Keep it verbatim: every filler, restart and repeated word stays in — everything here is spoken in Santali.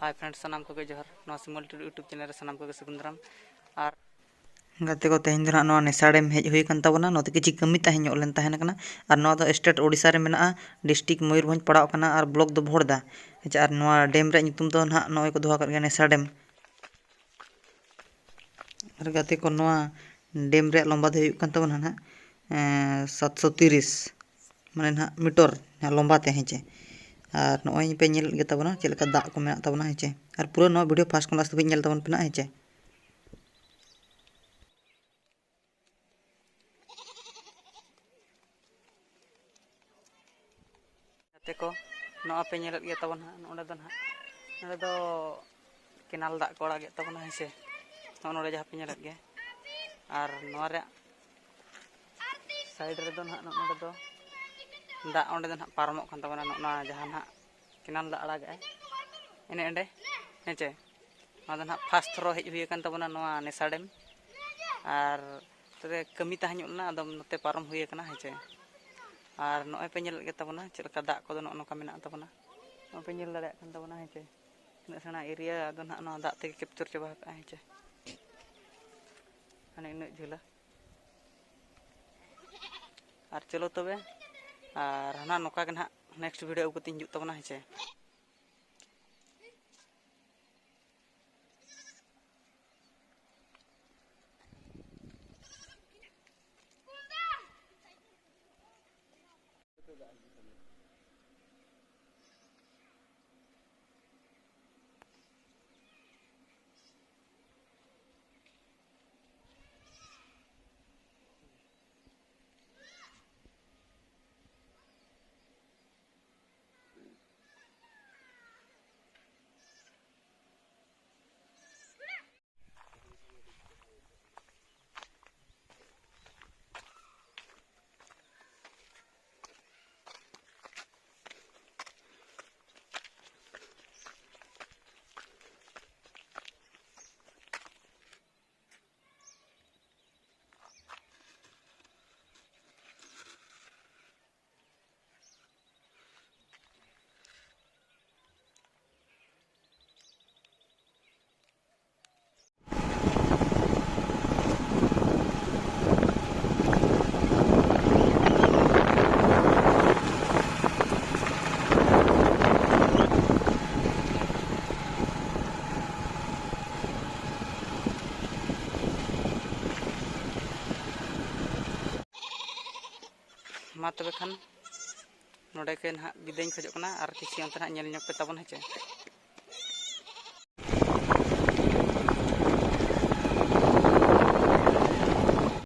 Hi friends, ᱥᱟᱱᱟᱢ ᱠᱚᱜᱮ ᱡᱚᱦᱟᱨ᱾ ᱱᱚᱣᱟ ᱥᱤᱢᱚᱞ ᱴᱩᱰᱩ YouTube channel ᱨᱮ ᱥᱟᱱᱟᱢ ᱠᱚᱜᱮ ᱥᱟᱹᱜᱩᱱ ᱫᱟᱨᱟᱢ᱾ ᱟᱨ ᱜᱟᱛᱮ ᱠᱚ, ᱛᱮᱦᱮᱧ ᱫᱚ ᱱᱟᱦᱟᱜ ᱱᱚᱣᱟ ᱱᱮᱥᱟ ᱰᱮᱢ ᱦᱮᱡ ᱦᱩᱭ ᱟᱠᱟᱱ ᱛᱟᱵᱚᱱᱟ᱾ ᱱᱚᱛᱮ ᱠᱤᱪᱷᱩ ᱠᱟᱹᱢᱤ ᱛᱟᱦᱮᱸ ᱧᱚᱜ ᱞᱮᱱ ᱛᱟᱦᱮᱱ ᱠᱟᱱᱟ᱾ ᱟᱨ ᱱᱚᱣᱟ ᱫᱚ state ᱳᱰᱤᱥᱟ ᱨᱮ ᱢᱮᱱᱟᱜᱼᱟ, district ᱢᱚᱭᱩᱨᱵᱷᱚᱸᱡᱽ ᱯᱟᱲᱟᱜ ᱠᱟᱱᱟ ᱟᱨ block ᱫᱚ ᱵᱷᱚᱲᱫᱟ᱾ ᱟᱪᱪᱷᱟ, ᱟᱨ ᱱᱚᱣᱟ ᱰᱮᱢ ᱨᱮᱭᱟᱜ ᱧᱩᱛᱩᱢ ᱫᱚ ᱱᱟᱦᱟᱜ ᱱᱚᱜᱼᱚᱭ ᱠᱚ ᱫᱚᱦᱚ ᱟᱠᱟᱫ ᱜᱮᱭᱟ, ᱱᱮᱥᱟ ᱰᱮᱢ᱾ ᱟᱨ ᱜᱟᱛᱮ ᱠᱚ, ᱱᱚᱣᱟ ᱰᱮᱢ ᱨᱮᱭᱟᱜ ᱞᱚᱢᱵᱟ ᱫᱚ ᱦᱩᱭᱩᱜ ᱠᱟᱱ ᱛᱟᱵᱚᱱᱟ ᱱᱟᱦᱟᱜ, ᱮᱸ, ᱥᱟᱛᱥᱚ ᱛᱤᱨᱤᱥ, ᱢᱟᱱᱮ ᱱᱟᱦᱟᱜ ᱢᱤᱴᱚᱨ ᱡᱟᱦᱟᱸ ᱞᱚᱢᱵᱟ ᱛᱮ, ᱦᱮᱸ ᱪᱮ᱾ ᱟᱨ ᱱᱚᱜᱼᱚᱭ ᱯᱮ ᱧᱮᱞᱮᱫ ᱜᱮ ᱛᱟᱵᱚᱱᱟ ᱪᱮᱫ ᱞᱮᱠᱟ ᱫᱟᱜ ᱠᱚ ᱢᱮᱱᱟᱜ ᱛᱟᱵᱚᱱᱟ, ᱦᱮᱸ ᱪᱮ᱾ ᱟᱨ ᱯᱩᱨᱟᱹ ᱱᱚᱣᱟ video first ᱠᱷᱚᱱ last ᱫᱷᱟᱹᱵᱤᱡ ᱧᱮᱞ ᱛᱟᱵᱚᱱ ᱯᱮ ᱱᱟᱦᱟᱜ, ᱦᱮᱸ ᱪᱮ᱾ ᱜᱟᱛᱮ ᱠᱚ, ᱱᱚᱣᱟ ᱯᱮ ᱧᱮᱞᱮᱫ ᱜᱮ ᱛᱟᱵᱚᱱ ᱦᱟᱸᱜ, ᱱᱚᱸᱰᱮ ᱫᱚ ᱱᱟᱦᱟᱜ, ᱱᱚᱸᱰᱮ ᱫᱚ ᱠᱮᱱᱟᱞ ᱫᱟᱜ ᱠᱚ ᱟᱲᱟᱜᱮᱫ ᱛᱟᱵᱚᱱᱟ, ᱦᱮᱸ ᱥᱮ᱾ ᱱᱚᱜᱼᱚ ᱱᱚᱰᱮ ᱡᱟᱦᱟᱸ ᱯᱮ ᱧᱮᱞᱮᱫ ᱜᱮ, ᱟᱨ ᱱᱚᱣᱟ ᱨᱮᱭᱟᱜ side ᱨᱮᱫᱚ ᱱᱟᱦᱟᱜ ᱱᱚᱜᱼᱚ ᱱᱚᱰᱮ ᱫᱚ ᱫᱟᱜ ᱚᱸᱰᱮ ᱫᱚ ᱱᱟᱦᱟᱜ ᱯᱟᱨᱚᱢᱚᱜ ᱠᱟᱱ ᱛᱟᱵᱚᱱᱟ, ᱱᱚᱜᱼᱚ ᱱᱚᱣᱟ ᱡᱟᱦᱟᱸ ᱱᱟᱦᱟᱜ ᱠᱮᱱᱟᱞ ᱫᱟᱜ ᱟᱲᱟᱜᱮᱜᱼᱟᱭ, ᱮᱱᱮ ᱮᱸᱰᱮ, ᱦᱮᱸ ᱪᱮ᱾ ᱱᱚᱣᱟ ᱫᱚ ᱱᱟᱦᱟᱜ first ᱛᱷᱨᱳ ᱦᱮᱡ ᱦᱩᱭ ᱟᱠᱟᱱ ᱛᱟᱵᱚᱱᱟ ᱱᱚᱣᱟ ᱱᱮᱥᱟ ᱰᱮᱢ, ᱟᱨ ᱱᱚᱛᱮ ᱨᱮ ᱠᱟᱹᱢᱤ ᱛᱟᱦᱮᱸ ᱧᱚᱜ ᱞᱮᱱᱟ, ᱟᱫᱚ ᱱᱚᱛᱮ ᱯᱟᱨᱚᱢ ᱦᱩᱭ ᱟᱠᱟᱱᱟ, ᱦᱮᱸ ᱪᱮ᱾ ᱟᱨ ᱱᱚᱜᱼᱚᱭ ᱯᱮ ᱧᱮᱞᱮᱫ ᱜᱮ ᱛᱟᱵᱚᱱᱟ ᱪᱮᱫ ᱞᱮᱠᱟ ᱫᱟᱜ ᱠᱚᱫᱚ ᱱᱚᱜᱼᱚ ᱱᱚᱝᱠᱟ ᱢᱮᱱᱟᱜ ᱛᱟᱵᱚᱱᱟ, ᱱᱚᱜᱼᱚᱭ ᱯᱮ ᱧᱮᱞ ᱫᱟᱲᱮᱭᱟᱜ ᱠᱟᱱ ᱛᱟᱵᱚᱱᱟ, ᱦᱮᱸ ᱪᱮ᱾ ᱛᱤᱱᱟᱹᱜ ᱥᱮᱬᱟ area ᱫᱚ ᱱᱟᱦᱟᱜ ᱱᱚᱣᱟ ᱫᱟᱜ ᱛᱮᱜᱮ capture ᱪᱟᱵᱟ ᱟᱠᱟᱫᱼᱟ, ᱦᱮᱸ ᱪᱮ᱾ ᱦᱟᱱᱮ ᱤᱱᱟᱹᱜ ᱡᱷᱟᱹᱞᱟ᱾ ᱟᱨ ᱪᱚᱞᱚ ᱛᱚᱵᱮ, ᱟᱨ ᱦᱟᱱᱟ ᱱᱚᱝᱠᱟ ᱜᱮ ᱱᱟᱦᱟᱜ next video ᱟᱹᱜᱩ ᱠᱟᱛᱮᱧ ᱦᱤᱡᱩᱜ ᱛᱟᱵᱚᱱᱟ, ᱦᱮᱸ ᱪᱮ᱾ ᱛᱚᱵᱮ ᱠᱷᱟᱱ ᱱᱚᱰᱮ ᱜᱮ ᱱᱟᱦᱟᱜ ᱵᱤᱫᱟᱹᱭᱤᱧ ᱠᱷᱚᱡᱚᱜ ᱠᱟᱱᱟ, ᱟᱨ ᱠᱤᱪᱷᱤ ᱚᱱᱛᱮ ᱱᱟᱦᱟᱜ ᱧᱮᱞ ᱧᱚᱜ ᱯᱮ ᱛᱟᱵᱚᱱ, ᱦᱮᱸ ᱪᱮ᱾